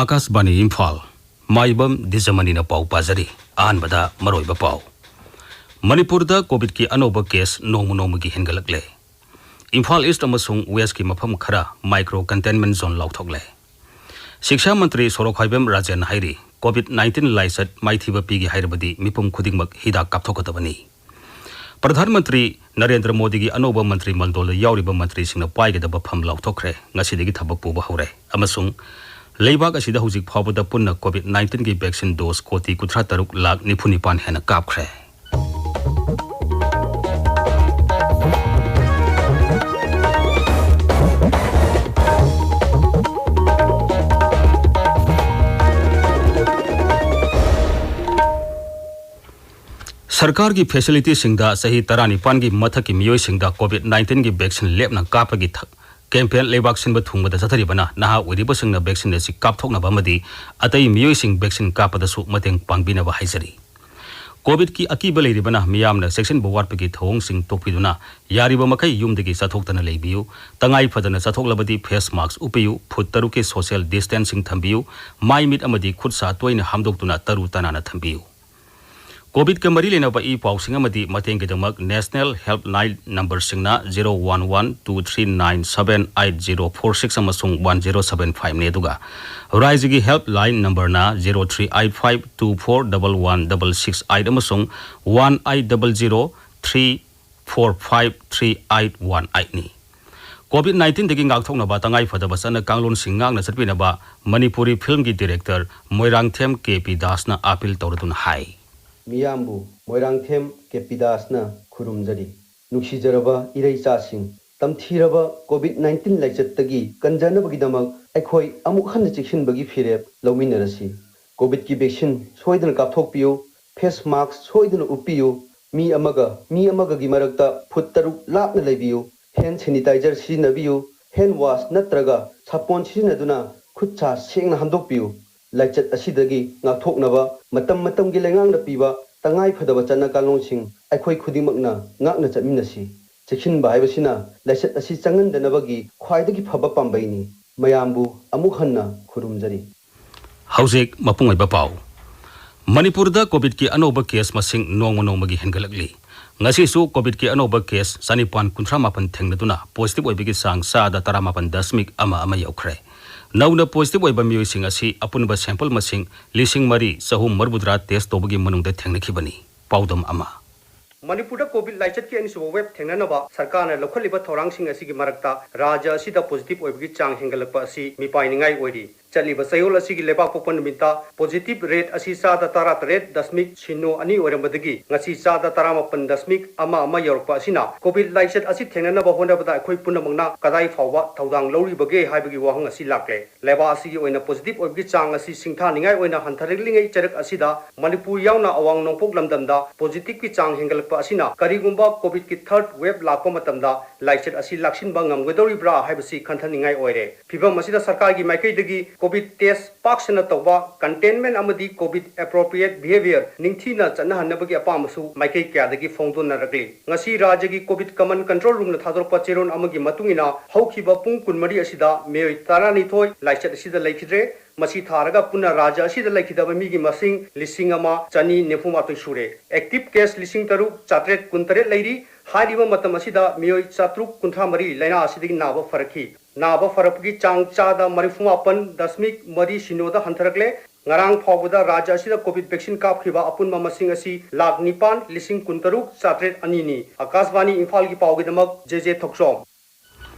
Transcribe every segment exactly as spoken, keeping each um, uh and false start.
ꯑꯥꯀꯥꯁꯕꯥꯅꯤ ꯏꯝꯐꯥꯜ, ꯃꯥꯏꯕꯝ ꯗꯤꯖꯃꯅꯤꯅ ꯄꯥꯎ ꯄꯥꯖꯔꯤ꯫ ꯑꯍꯥꯟꯕꯗ ꯃꯔꯨꯑꯣꯏꯕ ꯄꯥꯎ꯫ ꯃꯅꯤꯄꯨꯔꯗ ꯀꯣꯚꯤꯗꯀꯤ ꯑꯅꯧꯕ ꯀꯦꯁ ꯅꯣꯡꯃ ꯅꯣꯡꯃꯒꯤ ꯍꯦꯟꯒꯠꯂꯛꯂꯦ꯫ ꯏꯝꯐꯥꯜ ꯏꯁ꯭ꯠ ꯑꯃꯁꯨꯡ ꯋꯦꯁ꯭ꯠꯀꯤ ꯃꯐꯝ ꯈꯔ ꯃꯥꯏꯀ꯭ꯔꯣ ꯀꯟꯇꯦꯟꯃꯦꯟꯠ ꯖꯣꯟ ꯂꯥꯎꯊꯣꯛꯂꯦ꯫ ꯁꯤꯛꯁꯥ ꯃꯟꯇ꯭ꯔꯤ ꯁꯣꯔꯣꯛꯈꯥꯏꯕꯝ ꯔꯥꯖꯦꯟ ꯍꯥꯏꯔꯤ, ꯀꯣꯚꯤꯗ ꯅꯥꯏꯟꯇꯤꯟ ꯂꯥꯏꯆꯠ ꯃꯥꯏꯊꯤꯕ ꯄꯤꯒꯦ ꯍꯥꯏꯔꯕꯗꯤ ꯃꯤꯄꯨꯝ ꯈꯨꯗꯤꯡꯃꯛ ꯍꯤꯗꯥꯛ ꯀꯥꯞꯊꯣꯛꯀꯗꯕꯅꯤ꯫ ꯄ꯭ꯔꯙꯥꯟ ꯃꯟꯇ꯭ꯔꯤ ꯅꯔꯦꯟꯗ꯭ꯔ ꯃꯣꯗꯤꯒꯤ ꯑꯅꯧꯕ ꯃꯟꯇ꯭ꯔꯤ ꯃꯟꯗꯣꯜꯗ ꯌꯥꯎꯔꯤꯕ ꯃꯟꯇ꯭ꯔꯤꯁꯤꯡꯅ ꯄꯥꯏꯒꯗꯕ ꯐꯝ ꯂꯥꯎꯊꯣꯛꯈ꯭ꯔꯦ꯫ ꯉꯁꯤꯗꯒꯤ ꯊꯕꯛ ꯄꯨꯕ ꯍꯧꯔꯦ꯫ ꯑꯃꯁꯨꯡ ꯂꯩꯕꯥꯛ ꯑꯁꯤꯗ ꯍꯧꯖꯤꯛ ꯐꯥꯎꯕꯗ ꯄꯨꯟꯅ ꯀꯣꯚꯤꯗ ꯅꯥꯏꯟꯇꯤꯟꯒꯤ ꯚꯦꯛꯁꯤꯟ ꯗꯣꯁ ꯀꯣꯇꯤ ꯀꯨꯟꯊ꯭ꯔꯥ ꯇꯔꯨꯛ ꯂꯥꯈ ꯅꯤꯐꯨ ꯅꯤꯄꯥꯟ ꯍꯦꯟꯅ ꯀꯥꯞꯈ꯭ꯔꯦ꯫ ꯁꯔꯀꯥꯔꯒꯤ ꯐꯦꯁꯤꯂꯤꯇꯤꯁꯤꯡꯗ ꯆꯍꯤ ꯇꯔꯥꯅꯤꯄꯥꯟꯒꯤ ꯃꯊꯛꯀꯤ ꯃꯤꯑꯣꯏꯁꯤꯡꯗ ꯀꯣꯚꯤꯗ ꯅꯥꯏꯟꯇꯤꯟꯒꯤ ꯚꯦꯛꯁꯤꯟ ꯂꯦꯞꯅ ꯀꯥꯞꯄꯒꯤ ꯊ-, ꯀꯦꯝꯄꯦꯟ ꯂꯩꯕꯥꯛ ꯁꯤꯟꯕ ꯊꯨꯡꯕꯗ ꯆꯠꯊꯔꯤꯕꯅ ꯅꯍꯥ ꯑꯣꯏꯔꯤꯕꯁꯤꯡꯅ ꯚꯦꯛꯁꯤꯟ ꯑꯁꯤ ꯀꯥꯞꯊꯣꯛꯅꯕ ꯑꯃꯗꯤ ꯑꯇꯩ ꯃꯤꯑꯣꯏꯁꯤꯡ ꯚꯦꯛꯁꯤꯟ ꯀꯥꯞꯄꯗꯁꯨ ꯃꯇꯦꯡ ꯄꯥꯡꯕꯤꯅꯕ ꯍꯥꯏꯖꯔꯤ꯫ ꯀꯣꯚꯤꯗꯀꯤ ꯑꯀꯤꯕ ꯂꯩꯔꯤꯕꯅ ꯃꯤꯌꯥꯝꯅ ꯆꯦꯛꯁꯤꯟꯕ ꯋꯥꯠꯄꯒꯤ ꯊꯧꯑꯣꯡꯁꯤꯡ ꯇꯣꯛꯄꯤꯗꯨꯅ ꯌꯥꯔꯤꯕ ꯃꯈꯩ ꯌꯨꯝꯗꯒꯤ ꯆꯠꯊꯣꯛꯇꯅ ꯂꯩꯕꯤꯌꯨ꯫ ꯇꯉꯥꯏ ꯐꯗꯅ ꯆꯠꯊꯣꯛꯂꯕꯗꯤ ꯐꯦꯁ ꯃꯥꯁ꯭ꯛ ꯎꯞꯄꯤꯌꯨ, ꯐꯨꯠ ꯇꯔꯨꯛꯀꯤ ꯁꯣꯁꯤꯌꯦꯜ ꯗꯤꯁꯇꯦꯟꯁꯤꯡ ꯊꯝꯕꯤꯌꯨ, ꯃꯥꯏ ꯃꯤꯠ ꯑꯃꯗꯤ ꯈꯨꯠ ꯁꯥ ꯇꯣꯏꯅ ꯍꯥꯝꯗꯣꯛꯇꯨꯅ ꯇꯔꯨ ꯇꯅꯥꯟꯅ ꯊꯝꯕꯤꯌꯨ꯫ ꯀꯣꯚꯤꯗꯀ ꯃꯔꯤ ꯂꯩꯅꯕ ꯏ ꯄꯥꯎꯁꯤꯡ ꯑꯃꯗꯤ ꯃꯇꯦꯡꯒꯤꯗꯃꯛ ꯅꯦꯁꯅꯦꯜ ꯍꯦꯜꯞꯂꯥꯏꯟ ꯅꯝꯕꯔꯁꯤꯡꯅ zero one one two three nine seven eight zero four six ꯑꯃꯁꯨꯡ ꯋꯥꯟ ꯖꯤꯔꯣ ꯁꯚꯦꯟ ꯐꯥꯏꯚꯅꯤ, ꯑꯗꯨꯒ ꯔꯥꯏꯖ꯭ꯌꯒꯤ ꯍꯦꯜꯞꯂꯥꯏꯟ ꯅꯝꯕꯔꯅ zero three eight five two four double one double six eight ꯑꯃꯁꯨꯡ one eight double zero three four five three eight one ꯑꯩꯠꯅꯤ꯫ Covid ꯅꯥꯏꯟꯇꯤꯟꯗꯒꯤ ꯉꯥꯛꯊꯣꯛꯅꯕ ꯇꯉꯥꯏ ꯐꯗꯕ ꯆꯠꯅ ꯀꯥꯡꯂꯣꯟꯁꯤꯡ ꯉꯥꯛꯅ ꯆꯠꯄꯤꯅꯕ ꯃꯅꯤꯄꯨꯔꯤ ꯐꯤꯜꯝꯒꯤ ꯗꯤꯔꯦꯛꯇꯔ ꯃꯣꯏꯔꯥꯡꯊꯦꯝ ꯀꯦ ꯄꯤ ꯗꯥꯁꯅ ꯑꯥꯄꯤꯜ ꯇꯧꯔꯗꯨꯅ ꯍꯥꯏ꯫ ꯃꯤꯌꯥꯝꯕꯨ ꯃꯣꯏꯔꯥꯡꯊꯦꯝ ꯀꯦ ꯄꯤ ꯗꯥꯁꯅ ꯈꯨꯔꯨꯝꯖꯔꯤ꯫ ꯅꯨꯡꯁꯤꯖꯔꯕ ꯏꯔꯩꯆꯥꯁꯤꯡ, ꯇꯝꯊꯤꯔꯕ ꯀꯣꯚꯤꯗ ꯅꯥꯏꯟꯇꯤꯟ ꯂꯥꯏꯆꯠꯇꯒꯤ ꯀꯟꯖꯅꯕꯒꯤꯗꯃꯛ ꯑꯩꯈꯣꯏ ꯑꯃꯨꯛ ꯍꯟꯅ ꯆꯦꯛꯁꯤꯟꯕꯒꯤ ꯐꯤꯔꯦꯞ ꯂꯧꯃꯤꯟꯅꯔꯁꯤ꯫ ꯀꯣꯚꯤꯗꯀꯤ ꯚꯦꯛꯁꯤꯟ ꯁꯣꯏꯗꯅ ꯀꯥꯞꯊꯣꯛꯄꯤꯌꯨ, ꯐꯦꯁ ꯃꯥꯁ꯭ꯛ ꯁꯣꯏꯗꯅ ꯎꯞꯄꯤꯌꯨ, ꯃꯤ ꯑꯃꯒ ꯃꯤ ꯑꯃꯒꯒꯤ ꯃꯔꯛꯇ ꯐꯨꯠ ꯇꯔꯨꯛ ꯂꯥꯞꯅ ꯂꯩꯕꯤꯌꯨ, ꯍꯦꯟ ꯁꯦꯅꯤꯇꯥꯏꯖꯔ ꯁꯤꯖꯤꯟꯅꯕꯤꯌꯨ, ꯍꯦꯟ ꯋꯥꯁ ꯅꯠꯇ꯭ꯔꯒ ꯁꯥꯄꯣꯟ ꯁꯤꯖꯤꯟꯅꯗꯨꯅ ꯈꯨꯠ ꯁꯥ ꯁꯦꯡꯅ ꯍꯥꯝꯗꯣꯛꯄꯤꯌꯨ꯫ ꯂꯥꯏꯆꯠ ꯑꯁꯤꯗꯒꯤ ꯉꯥꯛꯊꯣꯛꯅꯕ ꯃꯇꯝ ꯃꯇꯝꯒꯤ ꯂꯩꯉꯥꯛꯅ ꯄꯤꯕ ꯇꯉꯥꯏ ꯐꯗꯕ ꯆꯠꯅ ꯀꯥꯡꯂꯣꯟꯁꯤꯡ ꯑꯩꯈꯣꯏ ꯈꯨꯗꯤꯡꯃꯛꯅ ꯉꯥꯛꯅ ꯆꯠꯃꯤꯟꯅꯁꯤ꯫ ꯆꯦꯛꯁꯤꯟꯕ ꯍꯥꯏꯕꯁꯤꯅ ꯂꯥꯏꯆꯠ ꯑꯁꯤ ꯆꯪꯍꯟꯗꯅꯕꯒꯤ ꯈ꯭ꯋꯥꯏꯗꯒꯤ ꯐꯕ ꯄꯥꯝꯕꯩꯅꯤ꯫ ꯃꯌꯥꯝꯕꯨ ꯑꯃꯨꯛ ꯍꯟꯅ ꯈꯨꯔꯨꯝꯖꯔꯤ꯫ ꯍꯧꯖꯤꯛ ꯃꯄꯨꯡ ꯑꯣꯏꯕ ꯄꯥꯎ꯫ ꯃꯅꯤꯄꯨꯔꯗ ꯀꯣꯚꯤꯗꯀꯤ ꯑꯅꯧꯕ ꯀꯦꯁ ꯃꯁꯤꯡ ꯅꯣꯡꯃ ꯅꯣꯡꯃꯒꯤ ꯍꯦꯟꯒꯠꯂꯛꯂꯤ꯫ ꯉꯁꯤꯁꯨ ꯀꯣꯚꯤꯗꯀꯤ ꯑꯅꯧꯕ ꯀꯦꯁ ꯆꯅꯤꯄꯥꯟ ꯀꯨꯟꯊ꯭ꯔꯥ ꯃꯥꯄꯟ ꯊꯦꯡꯅꯗꯨꯅ ꯄꯣꯖꯤꯇꯤꯚ ꯑꯣꯏꯕꯒꯤ ꯆꯥꯡ ꯆꯥꯗ ꯇꯔꯥꯃꯥꯄꯟ ꯗꯁꯃꯤꯛ ꯑꯃ ꯑꯃ ꯌꯧꯈ꯭ꯔꯦ꯫ ꯅꯧꯅ ꯄꯣꯖꯤꯇꯤꯚ ꯑꯣꯏꯕ ꯃꯤꯑꯣꯏꯁꯤꯡ ꯑꯁꯤ ꯑꯄꯨꯟꯕ ꯁꯦꯝꯄꯜ ꯃꯁꯤꯡ ꯂꯤꯁꯤꯡ ꯃꯔꯤ ꯆꯍꯨꯝ ꯃꯔꯤꯐꯨꯇꯔꯥ ꯇꯦꯁ ꯇꯧꯕꯒꯤ ꯃꯅꯨꯡꯗ ꯊꯦꯡꯅꯈꯤꯕꯅꯤ꯫ ꯄꯥꯎꯗꯝ ꯑꯃ꯫ ꯃꯅꯤꯄꯨꯔꯗ ꯀꯣꯚꯤꯗ ꯂꯥꯏꯆꯠꯀꯤ ꯑꯅꯤꯁꯨꯕ ꯋꯦꯕ ꯊꯦꯡꯅꯅꯕ ꯁꯔꯀꯥꯔꯅ ꯂꯧꯈꯠꯂꯤꯕ ꯊꯧꯔꯥꯡꯁꯤꯡ ꯑꯁꯤꯒꯤ ꯃꯔꯛꯇ ꯔꯥꯖ꯭ꯌ ꯑꯁꯤꯗ ꯄꯣꯖꯤꯇꯤꯚ ꯑꯣꯏꯕꯒꯤ ꯆꯥꯡ ꯍꯦꯟꯒꯠꯂꯛꯄ ꯑꯁꯤ ꯃꯤꯄꯥꯏꯅꯤꯡꯉꯥꯏ ꯑꯣꯏꯔꯤ꯫ ꯆꯠꯂꯤꯕ ꯆꯌꯣꯜ ꯑꯁꯤꯒꯤ ꯂꯩꯕꯥꯛꯄꯣꯛꯄ ꯅꯨꯃꯤꯠꯇ ꯄꯣꯖꯤꯇꯤꯚ ꯔꯦꯠ ꯑꯁꯤ ꯆꯥꯗ ꯇꯔꯥꯇꯔꯦꯠ ꯗꯁꯃꯤꯛ ꯁꯤꯅꯣ ꯑꯅꯤ ꯑꯣꯏꯔꯝꯕꯗꯒꯤ ꯉꯁꯤ ꯆꯥꯗ ꯇꯔꯥꯃꯥꯄꯟ ꯗꯁꯃꯤꯛ ꯑꯃ ꯑꯃ ꯌꯧꯔꯛꯄ ꯑꯁꯤꯅ ꯀꯣꯚꯤꯗ ꯂꯥꯏꯆꯠ ꯑꯁꯤ ꯊꯦꯡꯅꯅꯕ ꯍꯣꯠꯅꯕꯗ ꯑꯩꯈꯣꯏ ꯄꯨꯝꯅꯃꯛꯅ ꯀꯗꯥꯏ ꯐꯥꯎꯕ ꯊꯧꯗꯥꯡ ꯂꯧꯔꯤꯕꯒꯦ ꯍꯥꯏꯕꯒꯤ ꯋꯥꯍꯪ ꯑꯁꯤ ꯂꯥꯛꯂꯦ꯫ ꯂꯩꯕꯥꯛ ꯑꯁꯤꯒꯤ ꯑꯣꯏꯅ ꯄꯣꯖꯤꯇꯤꯚ ꯑꯣꯏꯕꯒꯤ ꯆꯥꯡ ꯑꯁꯤ ꯁꯤꯡꯊꯥꯅꯤꯡꯉꯥꯏ ꯑꯣꯏꯅ ꯍꯟꯊꯔꯛꯂꯤꯉꯩ ꯆꯔꯛ ꯑꯁꯤꯗ ꯃꯅꯤꯄꯨꯔ ꯌꯥꯎꯅ ꯑꯋꯥꯡ ꯅꯣꯡꯄꯣꯛ ꯂꯝꯗꯝꯗ ꯄꯣꯖꯤꯇꯤꯚꯀꯤ ꯆꯥꯡ ꯍꯦꯟꯒꯠꯂꯛꯄ ꯑꯁꯤꯅ ꯀꯔꯤꯒꯨꯝꯕ ꯀꯣꯚꯤꯗꯀꯤ ꯊꯔꯗ ꯋꯦꯕ ꯂꯥꯛꯄ ꯃꯇꯝꯗ ꯂꯥꯏꯆꯠ ꯑꯁꯤ ꯂꯥꯛꯁꯤꯟꯕ ꯉꯝꯒꯗꯧꯔꯤꯕ꯭ꯔꯥ ꯍꯥꯏꯕꯁꯤ ꯈꯟꯊꯅꯤꯡꯉꯥꯏ ꯑꯣꯏꯔꯦ꯫ ꯐꯤꯚꯝ ꯑꯁꯤꯗ ꯁꯔꯀꯥꯔꯒꯤ ꯃꯥꯏꯀꯩꯗꯒꯤ ꯀꯣꯚꯤꯗ ꯇꯦꯁ ꯄꯥꯛ ꯁꯟꯅ ꯇꯧꯕ, ꯀꯟꯇꯦꯟꯃꯦꯟ ꯑꯃꯗꯤ ꯀꯣꯚꯤꯗ ꯑꯦꯄ꯭ꯔꯣꯄ꯭ꯔꯤꯌꯦꯠ ꯕꯤꯍꯦꯕꯤꯌꯔ ꯅꯤꯡꯊꯤꯅ ꯆꯠꯅꯍꯟꯅꯕꯒꯤ ꯑꯄꯥꯝꯕꯁꯨ ꯃꯥꯏꯀꯩ ꯀꯌꯥꯗꯒꯤ ꯐꯣꯡꯗꯣꯛꯅꯔꯛꯂꯤ꯫ ꯉꯁꯤ ꯔꯥꯖ꯭ꯌꯒꯤ ꯀꯣꯚꯤꯗ ꯀꯃꯟ ꯀꯟꯇ꯭ꯔꯣꯜ ꯔꯨꯝꯅ ꯊꯥꯗꯣꯔꯛꯄ ꯆꯦꯔꯣꯜ ꯑꯃꯒꯤ ꯃꯇꯨꯡ ꯏꯟꯅ ꯍꯧꯈꯤꯕ ꯄꯨꯡ ꯀꯨꯟꯃꯔꯤ ꯑꯁꯤꯗ ꯃꯤꯑꯣꯏ ꯇꯔꯥꯅꯤꯊꯣꯏ ꯂꯥꯏꯆꯠ ꯑꯁꯤꯗ ꯂꯩꯈꯤꯗ꯭ꯔꯦ꯫ ꯃꯁꯤ ꯊꯥꯔꯒ ꯄꯨꯟꯅ ꯔꯥꯖ꯭ꯌ ꯑꯁꯤꯗ ꯂꯩꯈꯤꯗꯕ ꯃꯤꯒꯤ ꯃꯁꯤꯡ ꯂꯤꯁꯤꯡ ꯑꯃ ꯆꯅꯤ ꯅꯤꯐꯨ ꯃꯥꯊꯣꯏ ꯁꯨꯔꯦ꯫ ꯑꯦꯛꯇꯤꯚ ꯀꯦꯁ ꯂꯤꯁꯤꯡ ꯇꯔꯨꯛ ꯆꯥꯇ꯭ꯔꯦꯠ ꯀꯨꯟꯇꯔꯦꯠ ꯂꯩꯔꯤ꯫ ꯍꯥꯏꯔꯤꯕ ꯃꯇꯝ ꯑꯁꯤꯗ ꯃꯤꯑꯣꯏ ꯆꯥꯇ꯭ꯔꯨꯛ ꯀꯨꯟꯊ꯭ꯔꯥ ꯃꯔꯤ ꯂꯥꯏꯅꯥ ꯑꯁꯤꯗꯒꯤ ꯅꯥꯕ ꯐꯔꯛꯈꯤ꯫ ꯅꯥꯕ ꯐꯔꯛꯄꯒꯤ ꯆꯥꯡ ꯆꯥꯗ ꯃꯔꯤꯐꯨ ꯃꯥꯄꯟ ꯗꯁꯃꯤꯛ ꯃꯔꯤ ꯁꯤꯅꯣꯗ ꯍꯟꯊꯔꯛꯂꯦ꯫ ꯉꯔꯥꯡ ꯐꯥꯎꯕꯗ ꯔꯥꯖ꯭ꯌ ꯑꯁꯤꯗ ꯀꯣꯚꯤꯗ ꯚꯦꯛꯁꯤꯟ ꯀꯥꯞꯈꯤꯕ ꯑꯄꯨꯟꯕ ꯃꯁꯤꯡ ꯑꯁꯤ ꯂꯥꯈ ꯅꯤꯄꯥꯟ ꯂꯤꯁꯤꯡ ꯀꯨꯟꯇꯔꯨꯛ ꯆꯥꯇ꯭ꯔꯦꯠ ꯑꯅꯤꯅꯤ꯫ ꯑꯀꯥꯁꯕꯥꯅꯤ ꯏꯝꯐꯥꯜꯒꯤ ꯄꯥꯎꯒꯤꯗꯃꯛ ꯖꯦ ꯖꯦ ꯊꯣꯛꯆꯣꯝ꯫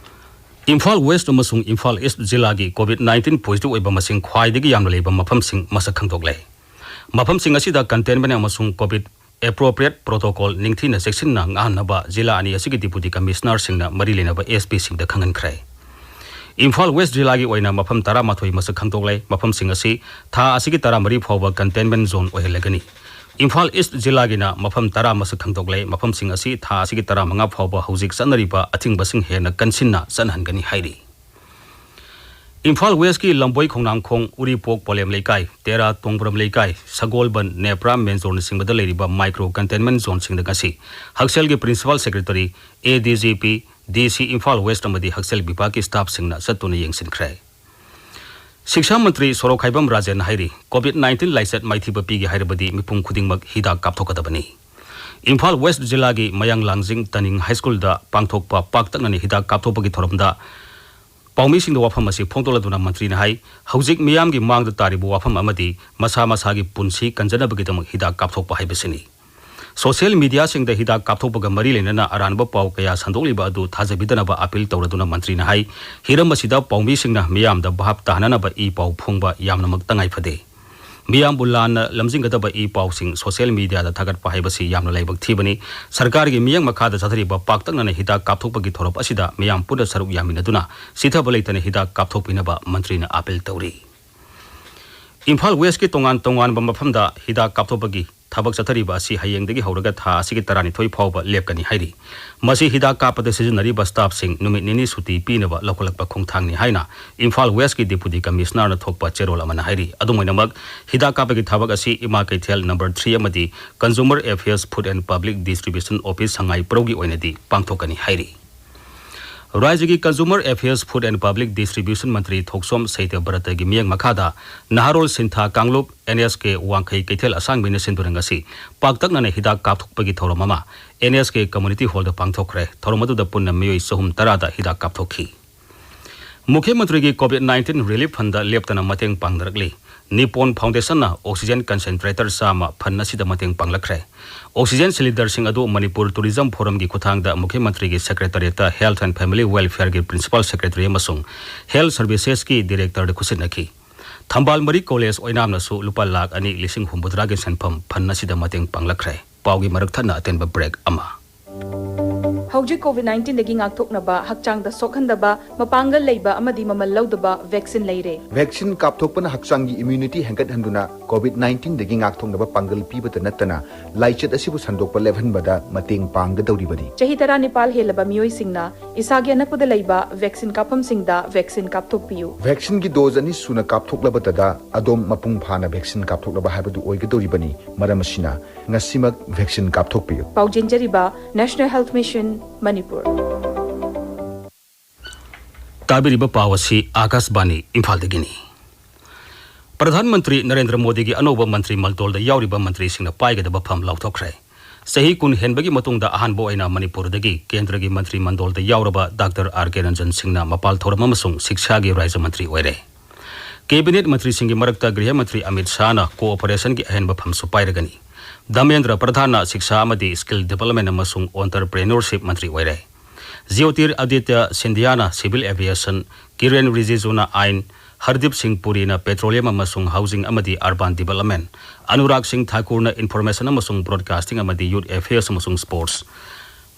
ꯏꯝꯐꯥꯜ ꯋꯦꯁ꯭ꯠ ꯑꯃꯁꯨꯡ ꯏꯝꯐꯥꯜ ꯏꯁ꯭ꯠ ꯖꯤꯂꯥꯒꯤ ꯀꯣꯚꯤꯗ ꯅꯥꯏꯟꯇꯤꯟ ꯄꯣꯖꯤꯇꯤꯚ ꯑꯣꯏꯕ ꯃꯁꯤꯡ ꯈ꯭ꯋꯥꯏꯗꯒꯤ ꯌꯥꯝꯅ ꯂꯩꯕ ꯃꯐꯝꯁꯤꯡ ꯃꯁꯛ ꯈꯪꯗꯣꯛꯂꯦ꯫ ꯃꯐꯝꯁꯤꯡ ꯑꯁꯤꯗ ꯀꯟꯇꯦꯟꯃꯦꯟ ꯑꯃꯁꯨꯡ ꯀꯣꯚꯤꯗ ꯑꯦꯄ꯭ꯔꯣꯄ꯭ꯔꯤꯌꯦꯠ ꯄ꯭ꯔꯣꯇꯣꯀꯣꯜ ꯅꯤꯡꯊꯤꯅ ꯆꯦꯛꯁꯤꯟꯅ ꯉꯥꯛꯍꯟꯅꯕ ꯖꯤꯂꯥ ꯑꯅꯤ ꯑꯁꯤꯒꯤ ꯗꯤꯄꯨꯇꯤ ꯀꯃꯤꯁꯅꯔꯁꯤꯡꯅ ꯃꯔꯤ ꯂꯩꯅꯕ ꯑꯦꯁ ꯄꯤꯁꯤꯡꯗ ꯈꯪꯍꯟꯈ꯭ꯔꯦ꯫ ꯏꯝꯐꯥꯜ ꯋꯦꯁ꯭ꯠ ꯖꯤꯂꯥꯒꯤ ꯑꯣꯏꯅ ꯃꯐꯝ ꯇꯔꯥꯃꯥꯊꯣꯏ ꯃꯁꯛ ꯈꯪꯗꯣꯛꯂꯦ꯫ ꯃꯐꯝꯁꯤꯡ ꯑꯁꯤ ꯊꯥ ꯑꯁꯤꯒꯤ ꯇꯔꯥꯃꯔꯤ ꯐꯥꯎꯕ ꯀꯟꯇꯦꯟꯃꯦꯟ ꯖꯣꯟ ꯑꯣꯏꯍꯜꯂꯒꯅꯤ꯫ ꯏꯝꯐꯥꯜ ꯏꯁ꯭ꯠ ꯖꯤꯂꯥꯒꯤꯅ ꯃꯐꯝ ꯇꯔꯥ ꯃꯁꯛ ꯈꯪꯗꯣꯛꯂꯦ꯫ ꯃꯐꯝꯁꯤꯡ ꯑꯁꯤ ꯊꯥ ꯑꯁꯤꯒꯤ ꯇꯔꯥꯃꯉꯥ ꯐꯥꯎꯕ ꯍꯧꯖꯤꯛ ꯆꯠꯅꯔꯤꯕ ꯑꯊꯤꯡꯕꯁꯤꯡ ꯍꯦꯟꯅ ꯀꯟꯁꯤꯟꯅ ꯆꯠꯅꯍꯟꯒꯅꯤ ꯍꯥꯏꯔꯤ꯫ ꯏꯝꯐꯥꯜ ꯋꯦꯁ꯭ꯠꯀꯤ ꯂꯝꯕꯣꯏ ꯈꯣꯡꯅꯥꯡꯈꯣꯡ, ꯎꯔꯤꯄꯣꯛ ꯄꯣꯂꯦꯝ ꯂꯩꯀꯥꯏ, ꯇꯦꯔꯥ ꯇꯣꯡꯕ꯭ꯔꯝ ꯂꯩꯀꯥꯏ, ꯁꯒꯣꯜꯕꯟ, ꯅꯦꯄ꯭ꯔꯥ ꯃꯦꯟꯖꯣꯔꯅꯆꯤꯡꯕꯗ ꯂꯩꯔꯤꯕ ꯃꯥꯏꯀ꯭ꯔꯣ ꯀꯟꯇꯦꯟꯃꯦꯟ ꯖꯣꯟꯁꯤꯡꯗ ꯉꯁꯤ ꯍꯛꯁꯦꯜꯒꯤ ꯄ꯭ꯔꯤꯟꯁꯤꯄꯥꯜ ꯁꯦꯀ꯭ꯔꯦꯇꯔꯤ, ꯑꯦ ꯗꯤ ꯖꯤ ꯄꯤ, ꯗꯤ ꯁꯤ ꯏꯝꯐꯥꯜ ꯋꯦꯁ꯭ꯠ ꯑꯃꯗꯤ ꯍꯛꯁꯦꯜ ꯕꯤꯚꯥꯒꯀꯤ ꯁ꯭ꯇꯥꯐꯁꯤꯡꯅ ꯆꯠꯇꯨꯅ ꯌꯦꯡꯁꯤꯟꯈ꯭ꯔꯦ꯫ ꯁꯤꯛꯁꯥ ꯃꯟꯇ꯭ꯔꯤ ꯁꯣꯔꯣꯛꯈꯥꯏꯕꯝ ꯔꯥꯖꯦꯟꯅ ꯍꯥꯏꯔꯤ, COVID nineteen ꯂꯥꯏꯆꯠ ꯃꯥꯏꯊꯤꯕ ꯄꯤꯒꯦ ꯍꯥꯏꯔꯕꯗꯤ ꯃꯤꯄꯨꯝ ꯈꯨꯗꯤꯡꯃꯛ ꯍꯤꯗꯥꯛ ꯀꯥꯞꯊꯣꯛꯀꯗꯕꯅꯤ꯫ ꯏꯝꯐꯥꯜ ꯋꯦꯁ꯭ꯠ ꯖꯤꯂꯥꯒꯤ ꯃꯌꯥꯡ ꯂꯥꯡꯖꯤꯡ ꯇꯅꯤꯡ ꯍꯥꯏ ꯁ꯭ꯀꯨꯜꯗ ꯄꯥꯡꯊꯣꯛꯄ ꯄꯥꯛꯇꯛꯅꯅ ꯍꯤꯗꯥꯛ ꯀꯥꯞꯊꯣꯛꯄꯒꯤ ꯊꯧꯔꯝꯗ ꯄꯥꯎꯃꯤꯁꯤꯡꯗ ꯋꯥꯐꯝ ꯑꯁꯤ ꯐꯣꯡꯗꯣꯛꯂꯗꯨꯅ ꯃꯟꯇ꯭ꯔꯤꯅ ꯍꯥꯏ, ꯍꯧꯖꯤꯛ ꯃꯤꯌꯥꯝꯒꯤ ꯃꯥꯡꯗ ꯇꯥꯔꯤꯕ ꯋꯥꯐꯝ ꯑꯃꯗꯤ ꯃꯁꯥ ꯃꯁꯥꯒꯤ ꯄꯨꯟꯁꯤ ꯀꯟꯖꯅꯕꯒꯤꯗꯃꯛ ꯍꯤꯗꯥꯛ ꯀꯥꯞꯊꯣꯛꯄ ꯍꯥꯏꯕꯁꯤꯅꯤ꯫ ꯁꯣꯁꯤꯌꯦꯜ ꯃꯤꯗꯤꯌꯥꯁꯤꯡꯗ ꯍꯤꯗꯥꯛ ꯀꯥꯞꯊꯣꯛꯄꯒ ꯃꯔꯤ ꯂꯩꯅꯅ ꯑꯔꯥꯟꯕ ꯄꯥꯎ ꯀꯌꯥ ꯁꯟꯗꯣꯛꯂꯤꯕ ꯑꯗꯨ ꯊꯥꯖꯕꯤꯗꯅꯕ ꯑꯄꯤꯜ ꯇꯧꯔꯗꯨꯅ ꯃꯟꯇ꯭ꯔꯤꯅ ꯍꯥꯏ, ꯍꯤꯔꯝ ꯑꯁꯤꯗ ꯄꯥꯎꯃꯤꯁꯤꯡꯅ ꯃꯤꯌꯥꯝꯗ ꯚꯥꯞ ꯇꯥꯍꯟꯅꯅꯕ ꯏ ꯄꯥꯎ ꯐꯣꯡꯕ ꯌꯥꯝꯅꯃꯛ ꯇꯉꯥꯏ ꯐꯗꯦ꯫ ꯃꯤꯌꯥꯝꯕꯨ ꯂꯥꯟꯅ ꯂꯝꯖꯤꯡꯒꯗꯕ ꯏ ꯄꯥꯎꯁꯤꯡ ꯁꯣꯁꯤꯌꯦꯜ ꯃꯤꯗꯤꯌꯥꯗ ꯊꯥꯒꯠꯄ ꯍꯥꯏꯕꯁꯤ ꯌꯥꯝꯅ ꯂꯥꯏꯕꯛ ꯊꯤꯕꯅꯤ꯫ ꯁꯔꯀꯥꯔꯒꯤ ꯃꯤꯠꯌꯦꯡ ꯃꯈꯥꯗ ꯆꯠꯊꯔꯤꯕ ꯄꯥꯛꯇꯛꯅꯅ ꯍꯤꯗꯥꯛ ꯀꯥꯞꯊꯣꯛꯄꯒꯤ ꯊꯧꯔꯝ ꯑꯁꯤꯗ ꯃꯤꯌꯥꯝ ꯄꯨꯟꯅ ꯁꯔꯨꯛ ꯌꯥꯃꯤꯟꯅꯗꯨꯅ ꯆꯤꯊꯕ ꯂꯩꯇꯅ ꯍꯤꯗꯥꯛ ꯀꯥꯞꯊꯣꯛꯄꯤꯅꯕ ꯃꯟꯇ꯭ꯔꯤꯅ ꯑꯄꯤꯜ ꯇꯧꯔꯤ꯫ ꯏꯝꯐꯥꯜ ꯋꯦꯁ꯭ꯠꯀꯤ ꯇꯣꯉꯥꯟ ꯇꯣꯉꯥꯟꯕ ꯃꯐꯝꯗ ꯍꯤꯗꯥꯛ ꯀꯥꯞꯊꯣꯛꯄꯒꯤ ꯊꯕꯛ ꯆꯠꯊꯔꯤꯕ ꯑꯁꯤ ꯍꯌꯦꯡꯗꯒꯤ ꯍꯧꯔꯒ ꯊꯥ ꯑꯁꯤꯒꯤ ꯇꯔꯥꯅꯤꯊꯣꯏ ꯐꯥꯎꯕ ꯂꯦꯞꯀꯅꯤ ꯍꯥꯏꯔꯤ꯫ ꯃꯁꯤ ꯍꯤꯗꯥꯛ ꯀꯥꯞꯄꯗ ꯁꯤꯖꯤꯟꯅꯔꯤꯕ ꯁ꯭ꯇꯥꯐꯁꯤꯡ ꯅꯨꯃꯤꯠ ꯅꯤꯅꯤ ꯁꯨꯇꯤ ꯄꯤꯅꯕ ꯂꯧꯈꯠꯂꯛꯄ ꯈꯣꯡꯊꯥꯡꯅꯤ ꯍꯥꯏꯅ ꯏꯝꯐꯥꯜ ꯋꯦꯁ꯭ꯠꯀꯤ ꯗꯤꯄꯨꯇꯤ ꯀꯃꯤꯁꯅꯔꯅ ꯊꯣꯛꯄ ꯆꯦꯔꯣꯜ ꯑꯃꯅ ꯍꯥꯏꯔꯤ꯫ ꯑꯗꯨꯝ ꯑꯣꯏꯅꯃꯛ, ꯍꯤꯗꯥꯛ ꯀꯥꯞꯄꯒꯤ ꯊꯕꯛ ꯑꯁꯤ ꯏꯃꯥ ꯀꯩꯊꯦꯜ ꯅꯝꯕꯔ ꯊ꯭ꯔꯤ ꯑꯃꯗꯤ Consumer Affairs Food and Public Distribution Office ꯁꯉꯥꯏ ꯄ꯭ꯔꯧꯒꯤ ꯑꯣꯏꯅꯗꯤ ꯄꯥꯡꯊꯣꯛꯀꯅꯤ ꯍꯥꯏꯔꯤ꯫ ꯔꯥꯖ꯭ꯌꯒꯤ Consumer Affairs Food and Public Distribution ꯃꯟꯇ꯭ꯔꯤ ꯊꯣꯛꯆꯣꯝ ꯁꯩꯇꯕ꯭ꯔꯇꯒꯤ ꯃꯤꯠꯌꯦꯡ ꯃꯈꯥꯗ ꯅꯍꯥꯔꯣꯜ ꯁꯤꯟꯊꯥ ꯀꯥꯡꯂꯨꯞ, ꯑꯦꯟ ꯑꯦꯁ ꯀꯦ, ꯋꯥꯡꯈꯩ ꯀꯩꯊꯦꯜ ꯑꯁꯥꯡꯕꯤꯅ ꯁꯤꯟꯗꯨꯅ ꯉꯁꯤ ꯄꯥꯛꯇꯛꯅꯅ ꯍꯤꯗꯥꯛ ꯀꯥꯞꯊꯣꯛꯄꯒꯤ ꯊꯧꯔꯝ ꯑꯃ ꯑꯦꯟ ꯑꯦꯁ ꯀꯦ ꯀꯝꯃ꯭ꯌꯨꯅꯤꯇꯤ ꯍꯣꯜꯗ ꯄꯥꯡꯊꯣꯛꯈ꯭ꯔꯦ꯫ ꯊꯧꯔꯝ ꯑꯗꯨꯗ ꯄꯨꯟꯅ ꯃꯤꯑꯣꯏ ꯆꯍꯨꯝ ꯇꯔꯥꯗ ꯍꯤꯗꯥꯛ ꯀꯥꯞꯊꯣꯛꯈꯤ꯫ ꯃꯨꯈ꯭ꯌ ꯃꯟꯇ꯭ꯔꯤꯒꯤ COVID nineteen relief fund ꯂꯦꯞꯇꯅ ꯃꯇꯦꯡ ꯄꯥꯡꯅꯔꯛꯂꯤ꯫ ꯅꯤꯄꯣꯟ ꯐꯥꯎꯟꯗꯦꯁꯟꯅ oxygen concentrator ꯆꯥꯝꯃ fund ꯑꯁꯤꯗ ꯃꯇꯦꯡ ꯄꯥꯡꯂꯛꯈ꯭ꯔꯦ꯫ Oxygen cylinderꯁꯤꯡ ꯑꯗꯨ ꯃꯅꯤꯄꯨꯔ Tourism Forumꯒꯤ ꯈꯨꯠꯊꯥꯡꯗ ꯃꯨꯈ꯭ꯌ ꯃꯟꯇ꯭ꯔꯤꯒꯤ secretariatꯇ Health and Family Welfareꯒꯤ principal secretary ꯑꯃꯁꯨꯡ Health Servicesꯀꯤ directorꯗ ꯈꯨꯠꯁꯤꯟꯅꯈꯤ꯫ ꯊꯝꯕꯥꯜ ꯃꯔꯤ ꯀꯣꯂꯦꯖ ꯑꯣꯏꯅꯥꯝꯅꯁꯨ ꯂꯨꯄꯥ ꯂꯥꯈ ꯑꯅꯤ ꯂꯤꯁꯤꯡ ꯍꯨꯝꯐꯨꯇꯔꯥꯒꯤ ꯁꯦꯟꯐꯝ fund ꯑꯁꯤꯗ ꯃꯇꯦꯡ ꯄꯥꯡꯂꯛꯈ꯭ꯔꯦ꯫ ꯄꯥꯎꯒꯤ ꯃꯔꯛ ꯊꯠꯅ ꯑꯇꯦꯟꯕ break ꯑꯃ꯫ ꯍꯧꯖꯤꯛ COVID nineteenꯗꯒꯤ ꯉꯥꯛꯊꯣꯛꯅꯕ, ꯍꯛꯆꯥꯡꯗ ꯁꯣꯛꯍꯟꯗꯕ, ꯃꯄꯥꯡꯒꯜ ꯂꯩꯕ ꯑꯃꯗꯤ ꯃꯃꯜ ꯂꯧꯗꯕ vaccine ꯂꯩꯔꯦ꯫ Vaccine ꯀꯥꯞꯊꯣꯛꯄꯅ ꯍꯛꯆꯥꯡꯒꯤ immunity ꯍꯦꯟꯒꯠꯍꯟꯗꯨꯅ COVID nineteenꯗꯒꯤ ꯉꯥꯛꯊꯣꯛꯅꯕ ꯄꯥꯡꯒꯜ ꯄꯤꯕꯇ ꯅꯠꯇꯅ ꯂꯥꯏꯆꯠ ꯑꯁꯤꯕꯨ ꯁꯟꯗꯣꯛꯄ ꯂꯦꯞꯍꯟꯕꯗ ꯃꯇꯦꯡ ꯄꯥꯡꯒꯗꯧꯔꯤꯕꯅꯤ꯫ ꯆꯍꯤ ꯇꯔꯥꯅꯤꯄꯥꯜ ꯍꯦꯜꯂꯕ ꯃꯤꯑꯣꯏꯁꯤꯡꯅ ꯏꯁꯥꯒꯤ ꯑꯅꯛꯄꯗ ꯂꯩꯕ vaccine ꯀꯥꯞꯐꯝꯁꯤꯡꯗ vaccine ꯀꯥꯞꯊꯣꯛꯄꯤꯌꯨ꯫ Vaccineꯒꯤ dose ꯑꯅꯤ ꯁꯨꯅ ꯀꯥꯞꯊꯣꯛꯂꯕꯗꯗ ꯑꯗꯣꯝ ꯃꯄꯨꯡ ꯐꯥꯅ vaccine ꯀꯥꯞꯊꯣꯛꯂꯕ ꯍꯥꯏꯕꯗꯨ ꯑꯣꯏꯒꯗꯧꯔꯤꯕꯅꯤ꯫ ꯃꯔꯝ ꯑꯁꯤꯅ ꯉꯁꯤꯃꯛ vaccine ꯀꯥꯞꯊꯣꯛꯄꯤꯌꯨ꯫ ꯄꯥꯎꯖꯦꯟꯖꯔꯤꯕ National Health Mission, Manipur. ꯇꯥꯕꯤꯔꯤꯕ ꯄꯥꯎ ꯑꯁꯤ ꯑꯥꯀꯥꯁꯕꯥꯅꯤ ꯏꯝꯐꯥꯜꯗꯒꯤꯅꯤ꯫ ꯄ꯭ꯔꯙꯥꯟ ꯃꯟꯇ꯭ꯔꯤ ꯅꯔꯦꯟꯗ꯭ꯔ ꯃꯣꯗꯤꯒꯤ ꯑꯅꯧꯕ ꯃꯟꯇ꯭ꯔꯤ ꯃꯟꯗꯣꯜꯗ ꯌꯥꯎꯔꯤꯕ ꯃꯟꯇ꯭ꯔꯤꯁꯤꯡꯅ ꯄꯥꯏꯒꯗꯕ ꯐꯝ ꯂꯥꯎꯊꯣꯛꯈ꯭ꯔꯦ꯫ ꯆꯍꯤ ꯀꯨꯟ ꯍꯦꯟꯕꯒꯤ ꯃꯇꯨꯡꯗ ꯑꯍꯥꯟꯕ ꯑꯣꯏꯅ ꯃꯅꯤꯄꯨꯔꯗꯒꯤ ꯀꯦꯟꯗ꯭ꯔꯒꯤ ꯃꯟꯇ꯭ꯔꯤ ꯃꯟꯗꯣꯜꯗ ꯌꯥꯎꯔꯕ ꯗꯥꯛꯇꯔ ꯑꯥꯔ ꯀꯦ ꯔꯟꯖꯟ ꯁꯤꯡꯅ ꯃꯄꯥꯜ ꯊꯧꯔꯝ ꯑꯃꯁꯨꯡ ꯁꯤꯛꯁꯥꯒꯤ ꯔꯥꯖ꯭ꯌ ꯃꯟꯇ꯭ꯔꯤ ꯑꯣꯏꯔꯦ꯫ ꯀꯦꯕꯤꯅꯦꯠ ꯃꯟꯇ꯭ꯔꯤꯁꯤꯡꯒꯤ ꯃꯔꯛꯇ ꯒ꯭ꯔꯤꯍ ꯃꯟꯇ꯭ꯔꯤ ꯑꯃꯤꯠ ꯁꯥꯍꯅ ꯀꯣꯑꯣꯄꯔꯦꯁꯟꯒꯤ ꯑꯍꯦꯟꯕ ꯐꯝꯁꯨ ꯄꯥꯏꯔꯒꯅꯤ꯫ ꯙꯃꯦꯟꯗ꯭ꯔ ꯄ꯭ꯔꯙꯥꯟꯅ ꯁꯤꯛꯁꯥ ꯑꯃꯗꯤ ꯁ꯭ꯀꯤꯜ ꯗꯤꯕꯦꯂꯞꯃꯦꯟ ꯑꯃꯁꯨꯡ ꯑꯣꯟꯇꯔꯄ꯭ꯔꯦꯅꯣꯔꯁꯤꯞ ꯃꯟꯇ꯭ꯔꯤ ꯑꯣꯏꯔꯦ꯫ ꯖ꯭ꯌꯣꯇꯤꯔ ꯑꯥꯗꯤꯇ꯭ꯌ ꯁꯤꯟꯙꯤꯌꯥꯅ ꯁꯤꯚꯤꯜ ꯑꯦꯚꯤꯌꯦꯁꯟ, ꯀꯤꯔꯦꯟ ꯔꯤꯖꯤꯖꯨꯅ ꯑꯥꯏꯟ, ꯍꯔꯗꯤꯞ ꯁꯤꯡ ꯄꯨꯔꯤꯅ ꯄꯦꯇ꯭ꯔꯣꯂꯤꯌꯝ ꯑꯃꯁꯨꯡ ꯍꯥꯎꯖꯤꯡ ꯑꯃꯗꯤ ꯑꯔꯕꯥꯟ ꯗꯤꯕꯦꯂꯞꯃꯦꯟ, ꯑꯅꯨꯔꯥꯒ ꯁꯤꯡ ꯊꯥꯀꯨꯔꯅ ꯏꯟꯐꯣꯔꯃꯦꯁꯟ ꯑꯃꯁꯨꯡ ꯕ꯭ꯔꯣꯗꯀꯥꯁꯇꯤꯡ ꯑꯃꯗꯤ ꯌꯨꯊ ꯑꯦꯐꯤꯌꯔꯁ ꯑꯃꯁꯨꯡ ꯁ꯭ꯄꯣꯔꯠꯁ,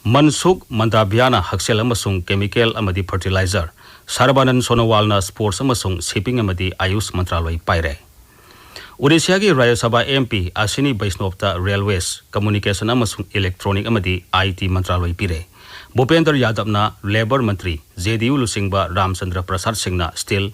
ꯃꯟꯁꯨꯈ ꯃꯟꯗꯥꯚꯤꯌꯥꯅ ꯍꯛꯁꯦꯜ ꯑꯃꯁꯨꯡ ꯀꯦꯃꯤꯀꯦꯜ ꯑꯃꯗꯤ ꯐꯔꯇꯤꯂꯥꯏꯖꯔ, ꯁꯔꯕꯥꯅꯟ ꯁꯣꯅꯣꯋꯥꯜꯅ ꯁ꯭ꯄꯣꯔꯠꯁ ꯑꯃꯁꯨꯡ ꯁꯤꯞꯄꯤꯡ ꯑꯃꯗꯤ ꯑꯌꯨꯁ ꯃꯟꯇ꯭ꯔꯥꯂꯣꯏ ꯄꯥꯏꯔꯦ꯫ ꯑꯣꯗꯤꯁꯥꯒꯤ ꯔꯥꯖ꯭ꯌ ꯁꯚꯥ ꯑꯦꯝ ꯄꯤ ꯑꯁꯤꯅꯤ ꯕꯩꯁꯅꯣꯞꯇ ꯔꯦꯜꯋꯦꯁ, ꯀꯝꯃ꯭ꯌꯨꯅꯤꯀꯦꯁꯟ ꯑꯃꯁꯨꯡ ꯏꯂꯦꯛꯇ꯭ꯔꯣꯅꯤꯛ ꯑꯃꯗꯤ ꯑꯥꯏ ꯇꯤ ꯃꯟꯇ꯭ꯔꯥꯂꯣꯏ ꯄꯤꯔꯦ꯫ ꯚꯨꯄꯦꯟꯗ꯭ꯔ ꯌꯥꯗꯕꯅ ꯂꯦꯕꯔ ꯃꯟꯇ꯭ꯔꯤ, ꯖꯦ ꯗꯤ ꯌꯨ ꯂꯨꯆꯤꯡꯕ ꯔꯥꯝꯆꯟꯗ꯭ꯔ ꯄ꯭ꯔꯁꯥꯗ ꯁꯤꯡꯅ ꯁ꯭ꯇꯤꯜ,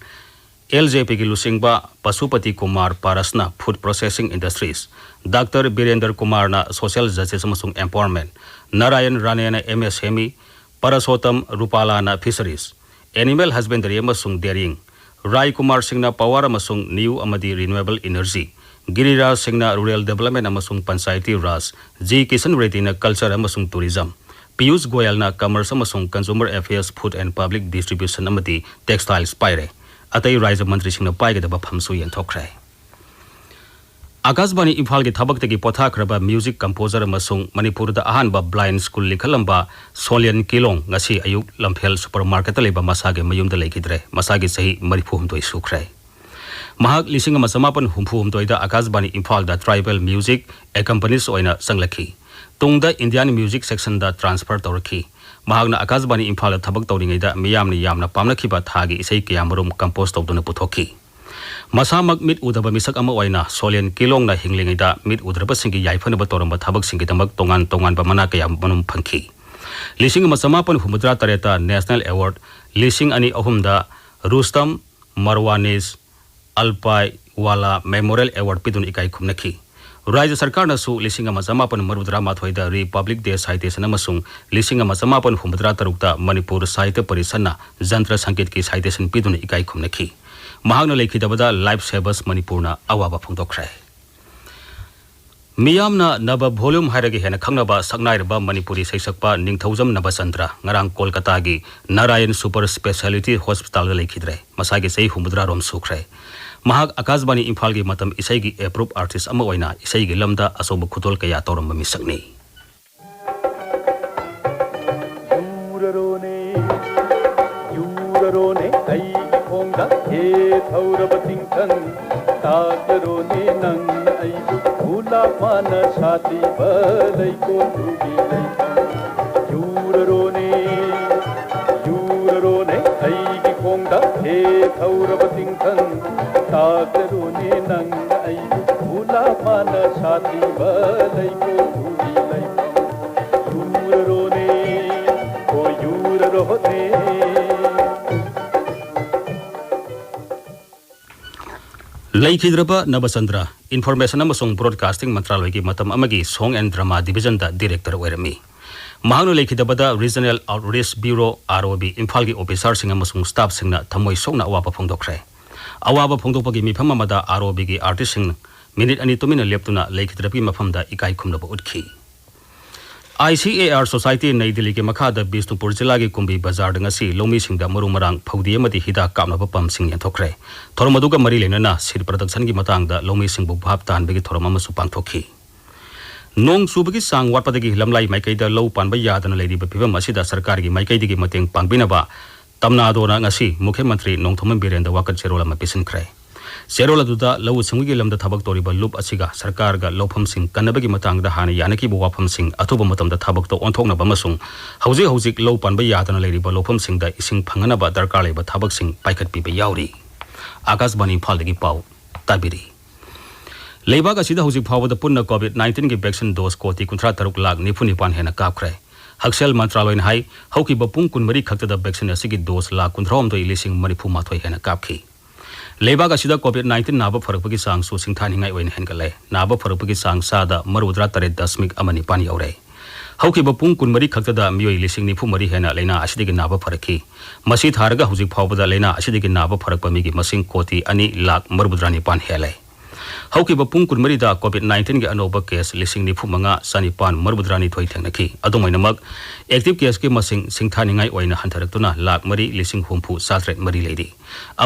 ꯑꯦꯜ ꯖꯦ ꯄꯤꯒꯤ ꯂꯨꯆꯤꯡꯕ ꯄꯁꯨꯄꯇꯤ ꯀꯨꯃꯥꯔ ꯄꯥꯔꯁꯅ food processing industries, doctor Birendra ꯀꯨꯃꯥꯔꯅ ꯁꯣꯁꯤꯌꯦꯜ ꯖꯁꯇꯤꯁ ꯑꯃꯁꯨꯡ ꯑꯦꯝꯄꯥꯋꯔꯃꯦꯟ, ꯅꯥꯔꯥꯌꯟ ꯔꯥꯅꯦꯅ ꯑꯦꯝ ꯑꯦꯁ ꯑꯦꯝ ꯏ, ꯄꯔꯁꯣꯇꯝ ꯔꯨꯄꯥꯂꯥꯅ ꯐꯤꯁꯔꯤꯁ, ꯑꯦꯅꯤꯃꯦꯜ ꯍꯁꯕꯦꯟꯗꯔꯤ ꯑꯃꯁꯨꯡ ꯗꯦꯔꯤꯡ, ꯔꯥꯏ ꯀꯨꯃꯥꯔ ꯁꯤꯡꯅ ꯄꯥꯋꯔ ꯑꯃꯁꯨꯡ ꯅ꯭ꯌꯨ ꯑꯃꯗꯤ ꯔꯤꯅ꯭ꯌꯨꯑꯦꯕꯜ ꯏꯅꯔꯖꯤ, ꯒꯤꯔꯤꯔꯥꯖ ꯁꯤꯡꯅ ꯔꯨꯔꯦꯜ ꯗꯤꯕꯦꯂꯞꯃꯦꯟ ꯑꯃꯁꯨꯡ ꯄꯟꯆꯥꯌꯇꯤ ꯔꯥꯖ, ꯖꯤ ꯀꯤꯁꯟ ꯔꯦꯗ꯭ꯗꯤꯅ ꯀꯜꯆꯔ ꯑꯃꯁꯨꯡ ꯇꯨꯔꯤꯖꯝ, ꯄꯤꯌꯨꯁ ꯒꯣꯌꯜꯅ ꯀꯃꯔꯁ ꯑꯃꯁꯨꯡ consumer affairs, food and public distribution ꯑꯃꯗꯤ ꯇꯦꯛꯁꯇꯥꯏꯜꯁ ꯄꯥꯏꯔꯦ꯫ ꯑꯇꯩ ꯔꯥꯖ꯭ꯌ ꯃꯟꯇ꯭ꯔꯤꯁꯤꯡꯅ ꯄꯥꯏꯒꯗꯕ ꯐꯝꯁꯨ ꯌꯦꯟꯊꯣꯛꯈ꯭ꯔꯦ꯫ ꯑꯥꯀꯥꯁꯕꯥꯅꯤ ꯏꯝꯐꯥꯜꯒꯤ ꯊꯕꯛꯇꯒꯤ ꯄꯣꯊꯥꯈ꯭ꯔꯕ ꯃ꯭ꯌꯨꯖꯤꯛ ꯀꯝꯄꯣꯖꯔ ꯑꯃꯁꯨꯡ ꯃꯅꯤꯄꯨꯔꯗ ꯑꯍꯥꯟꯕ ꯕ꯭ꯂꯥꯏꯟ ꯁ꯭ꯀꯨꯜ ꯂꯤꯡꯈꯠꯂꯝꯕ ꯁꯣꯂꯤꯌꯟ ꯀꯤꯂꯣꯡ ꯉꯁꯤ ꯑꯌꯨꯛ ꯂꯝꯐꯦꯜ ꯁꯨꯄꯔ ꯃꯥꯔꯀꯦꯠꯇ ꯂꯩꯕ ꯃꯁꯥꯒꯤ ꯃꯌꯨꯝꯗ ꯂꯩꯈꯤꯗ꯭ꯔꯦ꯫ ꯃꯁꯥꯒꯤ ꯆꯍꯤ ꯃꯔꯤꯐꯨ ꯍꯨꯝꯗꯣꯏ ꯁꯨꯈ꯭ꯔꯦ꯫ ꯃꯍꯥꯛ ꯂꯤꯁꯤꯡ ꯑꯃ ꯆꯃꯥꯄꯟ ꯍꯨꯝꯐꯨ ꯍꯨꯝꯗꯣꯏꯗ ꯑꯥꯀꯥꯁꯕꯥꯅꯤ ꯏꯝꯐꯥꯜꯗ ꯇ꯭ꯔꯥꯏꯕꯦꯜ ꯃ꯭ꯌꯨꯖꯤꯛ ꯑꯦꯀꯝꯄꯅꯤꯁ ꯑꯣꯏꯅ ꯆꯪꯂꯛꯈꯤ꯫ ꯇꯨꯡꯗ ꯏꯟꯗꯤꯌꯥꯟ ꯃ꯭ꯌꯨꯖꯤꯛ ꯁꯦꯛꯁꯟꯗ ꯇ꯭ꯔꯥꯟꯁꯐꯔ ꯇꯧꯔꯛꯈꯤ꯫ ꯃꯍꯥꯛꯅ ꯑꯥꯀꯥꯁꯕꯥꯅꯤ ꯏꯝꯐꯥꯜꯗ ꯊꯕꯛ ꯇꯧꯔꯤꯉꯩꯗ ꯃꯤꯌꯥꯝꯅ ꯌꯥꯝꯅ ꯄꯥꯝꯅꯈꯤꯕ ꯊꯥꯒꯤ ꯏꯁꯩ ꯀꯌꯥꯃꯔꯨꯝ ꯀꯝꯄꯣꯖ ꯇꯧꯗꯨꯅ ꯄꯨꯊꯣꯛꯈꯤ꯫ ꯃꯁꯥꯃꯛ ꯃꯤꯠ ꯎꯗꯕ ꯃꯤꯁꯛ ꯑꯃ ꯑꯣꯏꯅ ꯁꯣꯂꯦꯟ ꯀꯤꯂꯣꯡꯅ ꯍꯤꯡꯂꯤꯉꯩꯗ ꯃꯤꯠ ꯎꯗ꯭ꯔꯕꯁꯤꯡꯒꯤ ꯌꯥꯏꯐꯅꯕ ꯇꯧꯔꯝꯕ ꯊꯕꯛꯁꯤꯡꯒꯤꯗꯃꯛ ꯇꯣꯉꯥꯟ ꯇꯣꯉꯥꯟꯕ ꯃꯅꯥ ꯀꯌꯥ ꯃꯔꯨꯝ ꯐꯪꯈꯤ꯫ ꯂꯤꯁꯤꯡ ꯑꯃ ꯆꯃꯥꯄꯟ ꯍꯨꯝꯐꯨꯇꯔꯥ ꯇꯔꯦꯠꯇ ꯅꯦꯁꯅꯦꯜ ꯑꯦꯋꯥꯔꯗ, ꯂꯤꯁꯤꯡ ꯑꯅꯤ ꯑꯍꯨꯝꯗ ꯔꯨꯁꯇꯝ ꯃꯔꯋꯥꯅꯤꯁ ꯑꯜꯄꯥꯏꯋꯥꯂꯥ ꯃꯦꯃꯣꯔꯤꯌꯦꯜ ꯑꯦꯋꯥꯔꯗ ꯄꯤꯗꯨꯅ ꯏꯀꯥꯏ ꯈꯨꯝꯅꯈꯤ꯫ ꯔꯥꯖ꯭ꯌ ꯁꯔꯀꯥꯔꯅꯁꯨ ꯂꯤꯁꯤꯡ ꯑꯃ ꯆꯃꯥꯄꯟ ꯃꯔꯤꯐꯨꯇꯔꯥ ꯃꯥꯊꯣꯏꯗ Republic Day citation ꯑꯃꯁꯨꯡ ꯂꯤꯁꯤꯡ ꯑꯃ ꯆꯃꯥꯄꯟ ꯍꯨꯝꯐꯨꯇꯔꯥ ꯇꯔꯨꯛꯇ ꯃꯅꯤꯄꯨꯔ ꯁꯥꯍꯤꯇ꯭ꯌ ꯄꯔꯤꯁꯠꯅ ꯖꯟꯇ꯭ꯔ ꯁꯪꯒꯤꯠꯀꯤ citation ꯄꯤꯗꯨꯅ ꯏꯀꯥꯏ ꯈꯨꯝꯅꯈꯤ꯫ ꯃꯍꯥꯛꯅ ꯂꯩꯈꯤꯗꯕꯗ Life Savers ꯃꯅꯤꯄꯨꯔꯅ ꯑꯋꯥꯕ ꯐꯣꯡꯗꯣꯛꯈ꯭ꯔꯦ꯫ ꯃꯤꯌꯥꯝꯅ ꯅꯕ ꯚꯣꯂ꯭ꯌꯨꯝ ꯍꯥꯏꯔꯒ ꯍꯦꯟꯅ ꯈꯪꯅꯕ ꯁꯛꯅꯥꯏꯔꯕ ꯃꯅꯤꯄꯨꯔꯤ ꯁꯩꯁꯛꯄ ꯅꯤꯡꯊꯧꯖꯝ ꯅꯕꯆꯟꯗ꯭ꯔ ꯉꯔꯥꯡ ꯀꯣꯜꯀꯇꯥꯒꯤ ꯅꯥꯔꯥꯌꯟ ꯁꯨꯄꯔ ꯁ꯭ꯄꯦꯁꯤꯌꯦꯂꯤꯇꯤ ꯍꯣꯁꯄꯤꯇꯥꯜꯗ ꯂꯩꯈꯤꯗ꯭ꯔꯦ꯫ ꯃꯁꯥꯒꯤ ꯆꯍꯤ ꯍꯨꯝꯐꯨꯇꯔꯥ ꯔꯣꯝ ꯁꯨꯈ꯭ꯔꯦ꯫ ꯃꯍꯥꯛ ꯑꯀꯥꯁꯕꯥꯅꯤ ꯏꯝꯐꯥꯜꯒꯤ ꯃꯇꯝ ꯏꯁꯩꯒꯤ ꯑꯦꯄ꯭ꯔꯨꯞ ꯑꯥꯔꯇꯤꯁ ꯑꯃ ꯑꯣꯏꯅ ꯏꯁꯩꯒꯤ ꯂꯝꯗ ꯑꯆꯧꯕ ꯈꯨꯗꯣꯜ ꯀꯌꯥ ꯇꯧꯔꯝꯕ ꯃꯤꯁꯛꯅꯤ꯫ ꯌꯨꯔꯔꯣꯅꯦ, ꯌꯨꯔꯔꯣꯅꯦ, ꯑꯩꯒꯤ ꯈꯣꯡꯗ ꯍꯦ ꯊꯧꯔꯕ ꯆꯤꯡꯊꯪ, ꯇꯥꯛꯂꯔꯣꯅꯦ ꯅꯪꯅ ꯑꯩꯕꯨ ꯈꯨꯂꯥꯛ ꯃꯥꯅ ꯁꯥꯠꯂꯤꯕ ꯂꯩꯀꯣꯜꯗꯨꯒꯤ ꯂꯩꯐꯝ꯫ ꯌꯨꯔꯔꯣꯅꯦ, ꯌꯨꯔꯔꯣꯅꯦ, ꯑꯩꯒꯤ ꯈꯣꯡꯗ ꯍꯦ ꯊꯧꯔꯕ ꯆꯤꯡꯊꯪ, ꯇꯥꯛꯂꯔꯣꯅꯦ ꯅꯪꯅ ꯑꯩꯕꯨ ꯈꯨꯂꯥꯛ ꯃꯥꯅ ꯁꯥꯠꯂꯤꯕ ꯂꯩꯀꯣꯜꯗꯨꯒꯤ ꯂꯩꯐꯝ꯫ ꯌꯨꯔꯔꯣꯅꯦ, ꯍꯣ ꯌꯨꯔꯔꯣꯅꯦ꯫ ꯂꯩꯈꯤꯗ꯭ꯔꯕ ꯅꯕꯆꯟꯗ꯭ꯔ, ꯏꯟꯐꯣꯔꯃꯦꯁꯟ ꯑꯃꯁꯨꯡ ꯕ꯭ꯔꯣꯗꯀꯥꯁꯇꯤꯡ ꯃꯟꯇ꯭ꯔꯥꯂꯣꯏꯒꯤ ꯃꯇꯝ ꯑꯃꯒꯤ Song and Drama Division the director ꯑꯣꯏꯔꯝꯃꯤ꯫ ꯃꯍꯥꯛꯅ ꯂꯩꯈꯤꯗꯕꯗ Regional Outreach Bureau, ROB, ꯏꯝꯐꯥꯜꯒꯤ ꯑꯣꯐꯤꯁꯥꯔꯁꯤꯡ ꯑꯃꯁꯨꯡ ꯁ꯭ꯇꯥꯐꯁꯤꯡꯅ ꯊꯃꯣꯏ ꯁꯣꯛꯅ ꯑꯋꯥꯕ ꯐꯣꯡꯗꯣꯛꯈ꯭ꯔꯦ꯫ ꯑꯋꯥꯕ ꯐꯣꯡꯗꯣꯛꯄꯒꯤ ꯃꯤꯐꯝ ꯑꯃꯗ ROB ꯒꯤ ꯑꯥꯔꯇꯤꯁꯁꯤꯡ ꯃꯤꯅꯤꯠ ꯑꯅꯤ ꯇꯨꯃꯤꯟꯅ ꯂꯦꯞꯇꯨꯅ ꯂꯩꯈꯤꯗ꯭ꯔꯕꯒꯤ ꯃꯐꯝꯗ ꯏꯀꯥꯏ ꯈꯨꯝꯅꯕ ꯎꯠꯈꯤ꯫ ICAR Society ꯅꯩ ꯗꯤꯜꯂꯤꯒꯤ ꯃꯈꯥꯗ ꯕꯤꯁꯅꯨꯄꯨꯔ ꯖꯤꯂꯥꯒꯤ ꯀꯨꯝꯕꯤ ꯕꯖꯥꯔꯗ ꯉꯁꯤ ꯂꯧꯃꯤꯁꯤꯡꯗ ꯃꯔꯨ ꯃꯔꯥꯡ, ꯐꯧꯗꯤ ꯑꯃꯗꯤ ꯍꯤꯗꯥꯛ ꯀꯥꯞꯅꯕ ꯄꯝꯁꯤꯡ ꯌꯦꯟꯊꯣꯛꯈ꯭ꯔꯦ꯫ ꯊꯧꯔꯝ ꯑꯗꯨꯒ ꯃꯔꯤ ꯂꯩꯅꯅ seed production ꯒꯤ ꯃꯇꯥꯡꯗ ꯂꯧꯃꯤꯁꯤꯡꯕꯨ ꯚꯥꯞ ꯇꯥꯍꯟꯕꯒꯤ ꯊꯧꯔꯝ ꯑꯃꯁꯨ ꯄꯥꯡꯊꯣꯛꯈꯤ꯫ ꯅꯣꯡ ꯆꯨꯕꯒꯤ ꯆꯥꯡ ꯋꯥꯠꯄꯗꯒꯤ ꯂꯝꯂꯥꯏ ꯃꯥꯏꯀꯩꯗ ꯂꯧ ꯄꯥꯟꯕ ꯌꯥꯗꯅ ꯂꯩꯔꯤꯕ ꯐꯤꯚꯝ ꯑꯁꯤꯗ ꯁꯔꯀꯥꯔꯒꯤ ꯃꯥꯏꯀꯩꯗꯒꯤ ꯃꯇꯦꯡ ꯄꯥꯡꯕꯤꯅꯕ ꯇꯝꯅꯥꯗꯣꯅ ꯉꯁꯤ ꯃꯨꯈ꯭ꯌ ꯃꯟꯇ꯭ꯔꯤ ꯅꯣꯡꯊꯣꯝꯕꯝ ꯕꯤꯔꯦꯟꯗ ꯋꯥꯀꯠ ꯆꯦꯔꯣꯜ ꯑꯃ ꯄꯤꯁꯤꯟꯈ꯭ꯔꯦ꯫ ꯆꯦꯔꯣꯜ ꯑꯗꯨꯗ ꯂꯧꯎ ꯁꯤꯡꯎꯒꯤ ꯂꯝꯗ ꯊꯕꯛ ꯇꯧꯔꯤꯕ ꯂꯨꯞ ꯑꯁꯤꯒ ꯁꯔꯀꯥꯔꯒ ꯂꯧꯐꯝꯁꯤꯡ ꯀꯟꯅꯕꯒꯤ ꯃꯇꯥꯡꯗ ꯍꯥꯟꯅ ꯌꯥꯅꯈꯤꯕ ꯋꯥꯐꯝꯁꯤꯡ ꯑꯊꯨꯕ ꯃꯇꯝꯗ ꯊꯕꯛꯇ ꯑꯣꯟꯊꯣꯛꯅꯕ ꯑꯃꯁꯨꯡ ꯍꯧꯖꯤꯛ ꯍꯧꯖꯤꯛ ꯂꯧ ꯄꯥꯟꯕ ꯌꯥꯗꯅ ꯂꯩꯔꯤꯕ ꯂꯧꯐꯝꯁꯤꯡꯗ ꯏꯁꯤꯡ ꯐꯪꯍꯟꯅꯕ ꯗꯔꯀꯥꯔ ꯂꯩꯕ ꯊꯕꯛꯁꯤꯡ ꯄꯥꯏꯈꯠꯄꯤꯕ ꯌꯥꯎꯔꯤ꯫ ꯑꯥꯀꯥꯁꯕꯥꯅꯤ ꯏꯝꯐꯥꯜꯗꯒꯤ ꯄꯥꯎ ꯇꯥꯕꯤꯔꯤ꯫ ꯂꯩꯕꯥꯛ ꯑꯁꯤꯗ ꯍꯧꯖꯤꯛ ꯐꯥꯎꯕꯗ ꯄꯨꯟꯅ COVID nineteen ꯒꯤ vaccine dose ꯀꯣꯇꯤ ꯀꯨꯟꯊ꯭ꯔꯥ ꯇꯔꯨꯛ ꯂꯥꯈ ꯅꯤꯐꯨ ꯅꯤꯄꯥꯟ ꯍꯦꯟꯅ ꯀꯥꯞꯈ꯭ꯔꯦ꯫ ꯍꯛꯁꯦꯜ ꯃꯟꯇ꯭ꯔꯥꯂꯣꯏꯅ ꯍꯥꯏ, ꯍꯧꯈꯤꯕ ꯄꯨꯡ ꯀꯨꯟꯃꯔꯤ ꯈꯛꯇꯗ vaccine ꯑꯁꯤꯒꯤ dose ꯂꯥꯈ ꯀꯨꯟꯊ꯭ꯔꯥꯍꯨꯝꯗꯣꯏ ꯂꯤꯁꯤꯡ ꯃꯔꯤꯐꯨ ꯃꯥꯊꯣꯏ ꯍꯦꯟꯅ ꯀꯥꯞꯈꯤ꯫ ꯂꯩꯕꯥꯛ ꯑꯁꯤꯗ COVID nineteen ꯅꯥꯕ ꯐꯔꯛꯄꯒꯤ ꯆꯥꯡꯁꯨ ꯁꯤꯡꯊꯥꯅꯤꯡꯉꯥꯏ ꯑꯣꯏꯅ ꯍꯦꯟꯒꯠꯂꯦ꯫ ꯅꯥꯕ ꯐꯔꯛꯄꯒꯤ ꯆꯥꯡ ꯆꯥꯗ ꯃꯔꯤꯐꯨꯇꯔꯥ ꯇꯔꯦꯠ ꯗꯁꯃꯤꯛ ꯑꯃ ꯅꯤꯄꯥꯟ ꯌꯧꯔꯦ꯫ ꯍꯧꯈꯤꯕ ꯄꯨꯡ ꯀꯨꯟꯃꯔꯤ ꯈꯛꯇꯗ ꯃꯤꯑꯣꯏ ꯂꯤꯁꯤꯡ ꯅꯤꯐꯨ ꯃꯔꯤ ꯍꯦꯟꯅ ꯂꯥꯏꯅꯥ ꯑꯁꯤꯗꯒꯤ ꯅꯥꯕ ꯐꯔꯛꯈꯤ꯫ ꯃꯁꯤ ꯊꯥꯔꯒ ꯍꯧꯖꯤꯛ ꯐꯥꯎꯕꯗ ꯂꯥꯏꯅꯥ ꯑꯁꯤꯗꯒꯤ ꯅꯥꯕ ꯐꯔꯛꯄ ꯃꯤꯒꯤ ꯃꯁꯤꯡ ꯀꯣꯇꯤ ꯑꯅꯤ ꯂꯥꯈ ꯃꯔꯤꯐꯨꯇꯔꯥ ꯅꯤꯄꯥꯟ ꯍꯦꯜꯂꯦ꯫ ꯍꯧꯈꯤꯕ ꯄꯨꯡ ꯀꯨꯟꯃꯔꯤꯗ COVID nineteen ꯒꯤ ꯑꯅꯧꯕ case ꯂꯤꯁꯤꯡ ꯅꯤꯐꯨ ꯃꯉꯥ ꯆꯥꯅꯤꯄꯥꯟ ꯃꯔꯤꯐꯨꯇꯔꯥ ꯅꯤꯊꯣꯏ ꯊꯦꯡꯅꯈꯤ꯫ ꯑꯗꯨꯝ ꯑꯣꯏꯅꯃꯛ, active case ꯀꯤ ꯃꯁꯤꯡ ꯁꯤꯡꯊꯥꯅꯤꯡꯉꯥꯏ ꯑꯣꯏꯅ ꯍꯟꯊꯔꯛꯇꯨꯅ ꯂꯥꯈ ꯃꯔꯤ ꯂꯤꯁꯤꯡ ꯍꯨꯝꯐꯨ ꯆꯥꯇꯔꯦꯠ ꯃꯔꯤ ꯂꯩꯔꯤ꯫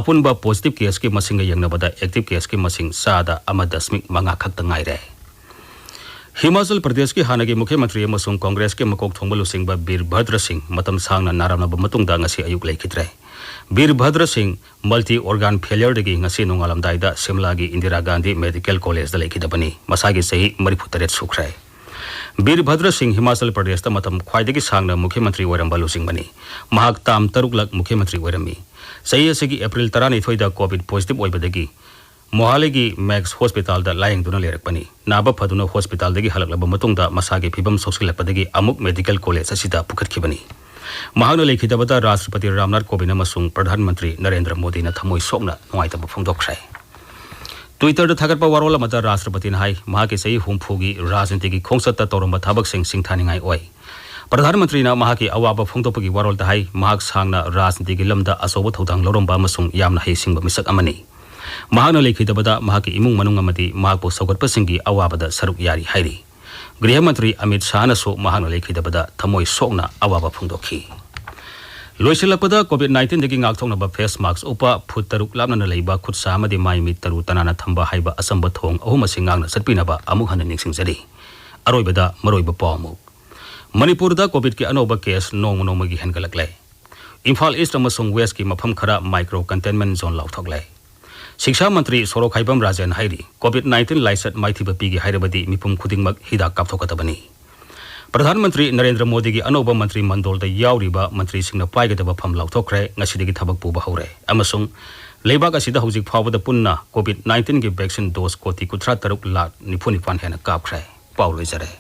ꯑꯄꯨꯟꯕ positive case ꯀꯤ ꯃꯁꯤꯡꯒ ꯌꯦꯡꯅꯕꯗ active case ꯀꯤ ꯃꯁꯤꯡ ꯆꯥꯗ ꯑꯃ ꯗꯁꯃꯤꯛ ꯃꯉꯥ ꯈꯛꯇ ꯉꯥꯏꯔꯦ꯫ ꯍꯤꯃꯥꯆꯜ ꯄ꯭ꯔꯗꯦꯁꯀꯤ ꯍꯥꯟꯅꯒꯤ ꯃꯨꯈ꯭ꯌ ꯃꯟꯇ꯭ꯔꯤ ꯑꯃꯁꯨꯡ ꯀꯣꯡꯒ꯭ꯔꯦꯁꯀꯤ ꯃꯀꯣꯛ ꯊꯣꯡꯕ ꯂꯨꯆꯤꯡꯕ ꯕꯤꯔ ꯚꯗ꯭ꯔ ꯁꯤꯡ ꯃꯇꯝ ꯁꯥꯡꯅ ꯅꯥꯔꯝꯂꯕ ꯃꯇꯨꯡꯗ ꯉꯁꯤ ꯑꯌꯨꯛ ꯂꯩꯈꯤꯗ꯭ꯔꯦ꯫ ꯕꯤꯔ ꯚꯗ꯭ꯔ ꯁꯤꯡ multi organ failure ꯗꯒꯤ ꯉꯁꯤ ꯅꯣꯡꯉꯥꯜꯂꯝꯗꯥꯏꯗ ꯁꯤꯝꯂꯥꯒꯤ ꯏꯟꯗꯤꯔꯥ ꯒꯥꯟꯙꯤ ꯃꯦꯗꯤꯀꯦꯜ ꯀꯣꯂꯦꯖꯇ ꯂꯩꯈꯤꯗꯕꯅꯤ꯫ ꯃꯁꯥꯒꯤ ꯆꯍꯤ ꯃꯔꯤꯐꯨꯇꯔꯦꯠ ꯁꯨꯈ꯭ꯔꯦ꯫ ꯕꯤꯔ ꯚꯗ꯭ꯔ ꯁꯤꯡ ꯍꯤꯃꯥꯆꯜ ꯄ꯭ꯔꯗꯦꯁꯇ ꯃꯇꯝ ꯈ꯭ꯋꯥꯏꯗꯒꯤ ꯁꯥꯡꯅ ꯃꯨꯈ꯭ꯌ ꯃꯟꯇ꯭ꯔꯤ ꯑꯣꯏꯔꯝꯕ ꯂꯨꯆꯤꯡꯕꯅꯤ꯫ ꯃꯍꯥꯛ ꯇꯥꯝ ꯇꯔꯨꯛꯂꯛ ꯃꯨꯈ꯭ꯌ ꯃꯟꯇ꯭ꯔꯤ ꯑꯣꯏꯔꯝꯃꯤ꯫ ꯆꯍꯤ ꯑꯁꯤꯒꯤ ꯑꯦꯄ꯭ꯔꯤꯜ ꯇꯔꯥꯅꯤꯊꯣꯏꯗ COVID positive ꯑꯣꯏꯕꯗꯒꯤ ꯃꯣꯍꯥꯂꯤꯒꯤ ꯃꯦꯛꯁ ꯍꯣꯁꯄꯤꯇꯥꯜꯗ ꯂꯥꯌꯦꯡꯗꯨꯅ ꯂꯩꯔꯛꯄꯅꯤ꯫ ꯅꯥꯕ ꯐꯗꯨꯅ ꯍꯣꯁꯄꯤꯇꯥꯜꯗꯒꯤ ꯍꯜꯂꯛꯂꯕ ꯃꯇꯨꯡꯗ ꯃꯁꯥꯒꯤ ꯐꯤꯕꯝ ꯁꯣꯛꯆꯤꯜꯂꯛꯄꯗꯒꯤ ꯑꯃꯨꯛ ꯃꯦꯗꯤꯀꯦꯜ ꯀꯣꯂꯦꯖ ꯑꯁꯤꯗ ꯄꯨꯈꯠꯈꯤꯕꯅꯤ꯫ ꯃꯍꯥꯛꯅ ꯂꯩꯈꯤꯗꯕꯗ ꯔꯥꯁꯇ꯭ꯔꯄꯇꯤ ꯔꯥꯝꯅꯥꯊ ꯀꯣꯕꯤꯟꯗ ꯑꯃꯁꯨꯡ ꯄ꯭ꯔꯙꯥꯟ ꯃꯟꯇ꯭ꯔꯤ ꯅꯔꯦꯟꯗ꯭ꯔ ꯃꯣꯗꯤꯅ ꯊꯃꯣꯏ ꯁꯣꯛꯅ ꯅꯨꯡꯉꯥꯏꯇꯕ ꯐꯣꯡꯗꯣꯛꯈ꯭ꯔꯦ꯫ Twitter ꯗ ꯊꯥꯒꯠꯄ ꯋꯥꯔꯣꯜ ꯑꯃꯗ ꯔꯥꯁꯇ꯭ꯔꯄꯇꯤꯅ ꯍꯥꯏ, ꯃꯍꯥꯛꯀꯤ ꯆꯍꯤ ꯍꯨꯝꯐꯨꯒꯤ ꯔꯥꯖꯅꯤꯇꯤꯒꯤ ꯈꯣꯡꯆꯠꯇ ꯇꯧꯔꯝꯕ ꯊꯕꯛꯁꯤꯡ ꯁꯤꯡꯊꯥꯅꯤꯡꯉꯥꯏ ꯑꯣꯏ꯫ ꯄ꯭ꯔꯙꯥꯟ ꯃꯟꯇ꯭ꯔꯤꯅ ꯃꯍꯥꯛꯀꯤ ꯑꯋꯥꯕ ꯐꯣꯡꯗꯣꯛꯄꯒꯤ ꯋꯥꯔꯣꯜꯗ ꯍꯥꯏ, ꯃꯍꯥꯛ ꯁꯥꯡꯅ ꯔꯥꯖꯅꯤꯇꯤꯒꯤ ꯂꯝꯗ ꯑꯆꯧꯕ ꯊꯧꯗꯥꯡ ꯂꯧꯔꯝꯕ ꯑꯃꯁꯨꯡ ꯌꯥꯝꯅ ꯍꯩꯁꯤꯡꯕ ꯃꯤꯁꯛ ꯑꯃꯅꯤ꯫ ꯃꯍꯥꯛꯅ ꯂꯩꯈꯤꯗꯕꯗ ꯃꯍꯥꯛꯀꯤ ꯏꯃꯨꯡ ꯃꯅꯨꯡ ꯑꯃꯗꯤ ꯃꯍꯥꯛꯄꯨ ꯁꯧꯒꯠꯄꯁꯤꯡꯒꯤ ꯑꯋꯥꯕꯗ ꯁꯔꯨꯛ ꯌꯥꯔꯤ ꯍꯥꯏꯔꯤ꯫ ꯒ꯭ꯔꯤꯍ ꯃꯟꯇ꯭ꯔꯤ ꯑꯃꯤꯠ ꯁꯥꯍꯅꯁꯨ ꯃꯍꯥꯛꯅ ꯂꯩꯈꯤꯗꯕꯗ ꯊꯃꯣꯏ ꯁꯣꯛꯅ ꯑꯋꯥꯕ ꯐꯣꯡꯗꯣꯛꯈꯤ꯫ ꯂꯣꯏꯁꯤꯜꯂꯛꯄꯗ, COVID nineteen ꯗꯒꯤ ꯉꯥꯛꯊꯣꯛꯅꯕ face mask ꯎꯞꯄ, ꯐꯨꯠ ꯇꯔꯨꯛ ꯂꯥꯞꯅꯅ ꯂꯩꯕ, ꯈꯨꯠ ꯁꯥ ꯑꯃꯗꯤ ꯃꯥꯏ ꯃꯤꯠ ꯇꯔꯨ ꯇꯅꯥꯟꯅ ꯊꯝꯕ ꯍꯥꯏꯕ ꯑꯆꯝꯕ ꯊꯧꯑꯣꯡ ꯑꯍꯨꯝ ꯑꯁꯤ ꯉꯥꯛꯅ ꯆꯠꯄꯤꯅꯕ ꯑꯃꯨꯛ ꯍꯟꯅ ꯅꯤꯡꯁꯤꯡꯖꯔꯤ꯫ ꯑꯔꯣꯏꯕꯗ ꯃꯔꯨꯑꯣꯏꯕ ꯄꯥꯎ ꯑꯃꯨꯛ꯫ ꯃꯅꯤꯄꯨꯔꯗ COVID ꯀꯤ ꯑꯅꯧꯕ case ꯅꯣꯡꯃ ꯅꯣꯡꯃꯒꯤ ꯍꯦꯟꯒꯠꯂꯛꯂꯦ꯫ ꯏꯝꯐꯥꯜ East ꯑꯃꯁꯨꯡ West ꯀꯤ ꯃꯐꯝ ꯈꯔ micro containment zone ꯂꯥꯎꯊꯣꯛꯂꯦ꯫ ꯁꯤꯛꯁꯥ ꯃꯟꯇ꯭ꯔꯤ ꯁꯣꯔꯣꯛꯈꯥꯏꯕꯝ ꯔꯥꯖꯦꯟ ꯍꯥꯏꯔꯤ, COVID nineteen ꯂꯥꯏꯆꯠ ꯃꯥꯏꯊꯤꯕ ꯄꯤꯒꯦ ꯍꯥꯏꯔꯕꯗꯤ ꯃꯤꯄꯨꯝ ꯈꯨꯗꯤꯡꯃꯛ ꯍꯤꯗꯥꯛ ꯀꯥꯞꯊꯣꯛꯀꯗꯕꯅꯤ꯫ ꯄ꯭ꯔꯙꯥꯟ ꯃꯟꯇ꯭ꯔꯤ ꯅꯔꯦꯟꯗ꯭ꯔ ꯃꯣꯗꯤꯒꯤ ꯑꯅꯧꯕ ꯃꯟꯇ꯭ꯔꯤ ꯃꯟꯗꯣꯜꯗ ꯌꯥꯎꯔꯤꯕ ꯃꯟꯇ꯭ꯔꯤꯁꯤꯡꯅ ꯄꯥꯏꯒꯗꯕ ꯐꯝ ꯂꯥꯎꯊꯣꯛꯈ꯭ꯔꯦ, ꯉꯁꯤꯗꯒꯤ ꯊꯕꯛ ꯄꯨꯕ ꯍꯧꯔꯦ꯫ ꯑꯃꯁꯨꯡ ꯂꯩꯕꯥꯛ ꯑꯁꯤꯗ ꯍꯧꯖꯤꯛ ꯐꯥꯎꯕꯗ ꯄꯨꯟꯅ COVID nineteen ꯒꯤ vaccine dose ꯀꯣꯇꯤ ꯀꯨꯟꯊ꯭ꯔꯥ ꯇꯔꯨꯛ ꯂꯥꯈ ꯅꯤꯐꯨ ꯅꯤꯄꯥꯟ ꯍꯦꯟꯅ ꯀꯥꯞꯈ꯭ꯔꯦ꯫ ꯄꯥꯎ ꯂꯣꯏꯖꯔꯦ꯫